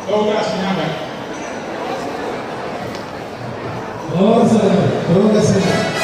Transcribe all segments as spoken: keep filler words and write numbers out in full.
Toga Sinaga. Toga Sinaga.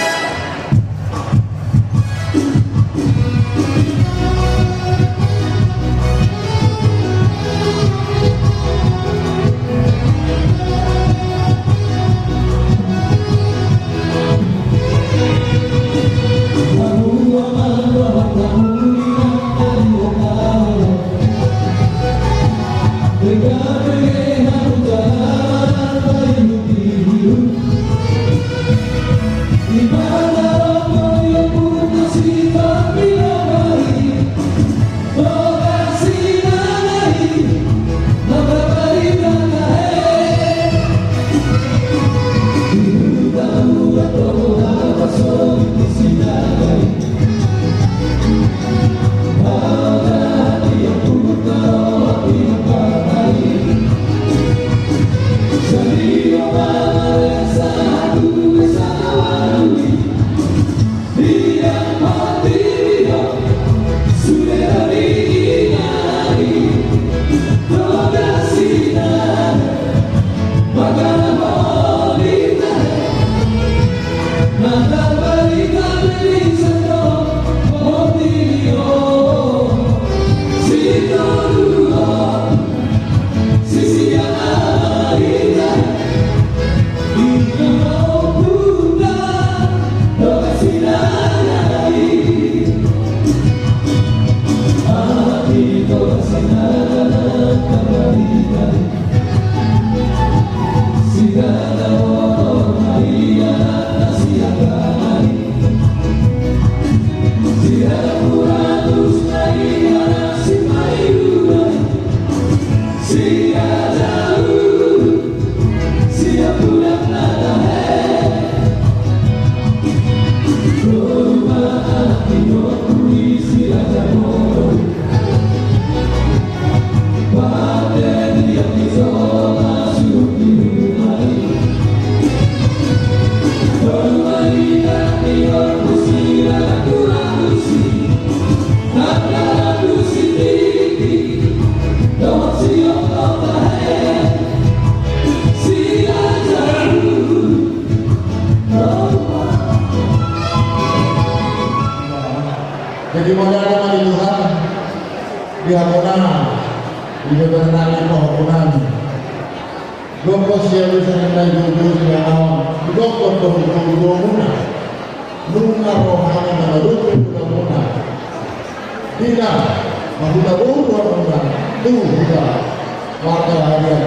Jadi mauliate ma di Tuhan, di hamuna, di beber nami, pahompu nami. Gokhon sialusan na i, gogo sialusan na i, gokhon dohot gogo muna. Nunga rohana na madungkon di hamuna. Di na, mahuta boru hamuna, tu huta marga harian.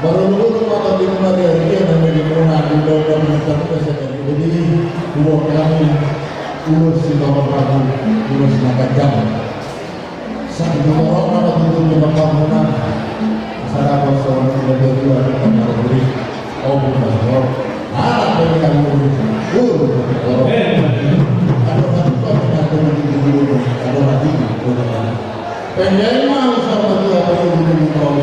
Marolopolop ma di hamuna di harian, na di hamuna, di hamuna, di hamuna, di hamuna, di hamuna, ulos si Bapak Prabu, ulos na ganjang. Satu orang nama tutup dengan bangunan. Masyarakat seorang tidak berdua dengan orang beri. Oh, bukan, oh. Anak dari kamu. Oh, oh. Ada satu kau dengan teman di dulu. Ada lagi. Pendek mau sama dia, kalau dulu.